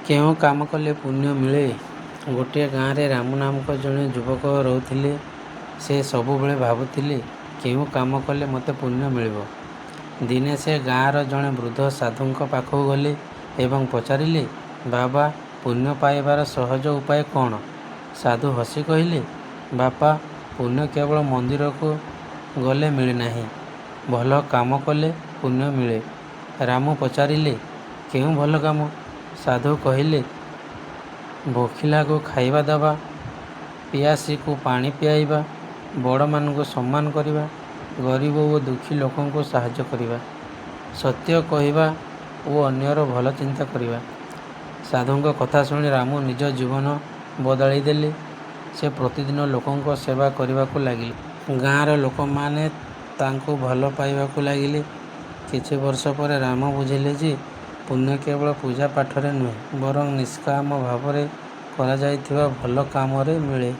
କେଉଁ କାମ କଲେ ପୁଣ୍ୟ ମିଳେ? ଗୋଟିଏ ଗାଁରେ ରାମୁ ନାମକ ଜଣେ ଯୁବକ ରହୁଥିଲେ। ସେ ସବୁବେଳେ ଭାବୁଥିଲେ, କେଉଁ କାମ କଲେ ମୋତେ ପୁଣ୍ୟ ମିଳିବ? ଦିନେ ସେ ଗାଁର ଜଣେ ବୃଦ୍ଧ ସାଧୁଙ୍କ ପାଖକୁ ଗଲେ ଏବଂ ପଚାରିଲେ, "ବାବା, ପୁଣ୍ୟ ପାଇବାର ସହଜ ଉପାୟ କ'ଣ?" ସାଧୁ ହସି କହିଲେ, "ବାପା, ପୁଣ୍ୟ କେବଳ ମନ୍ଦିରକୁ ଗଲେ ମିଳେ ନାହିଁ। ଭଲ କାମ କଲେ ପୁଣ୍ୟ ମିଳେ।" ରାମୁ ପଚାରିଲେ, "କେଉଁ ଭଲ କାମ?" ସାଧୁ କହିଲେ, "ଭୋକିଲାକୁ ଖାଇବା ଦେବା, ପିଆସୀକୁ ପାଣି ପିଆଇବା, ବଡ଼ମାନଙ୍କୁ ସମ୍ମାନ କରିବା, ଗରିବ ଓ ଦୁଃଖୀ ଲୋକଙ୍କୁ ସାହାଯ୍ୟ କରିବା, ସତ୍ୟ କହିବା ଓ ଅନ୍ୟର ଭଲ ଚିନ୍ତା କରିବା।" ସାଧୁଙ୍କ କଥା ଶୁଣି ରାମୁ ନିଜ ଜୀବନ ବଦଳାଇ ଦେଲେ। ସେ ପ୍ରତିଦିନ ଲୋକଙ୍କ ସେବା କରିବାକୁ ଲାଗିଲେ। ଗାଁର ଲୋକମାନେ ତାଙ୍କୁ ଭଲ ପାଇବାକୁ ଲାଗିଲେ। କିଛି ବର୍ଷ ପରେ ରାମୁ ବୁଝିଲେ ଯେ ପୁଣ୍ୟ କେବଳ ପୂଜାପାଠରେ ନୁହେଁ, ବରଂ ନିଷ୍କାମ ଭାବରେ କରାଯାଇଥିବା ଭଲ କାମରେ ମିଳେ।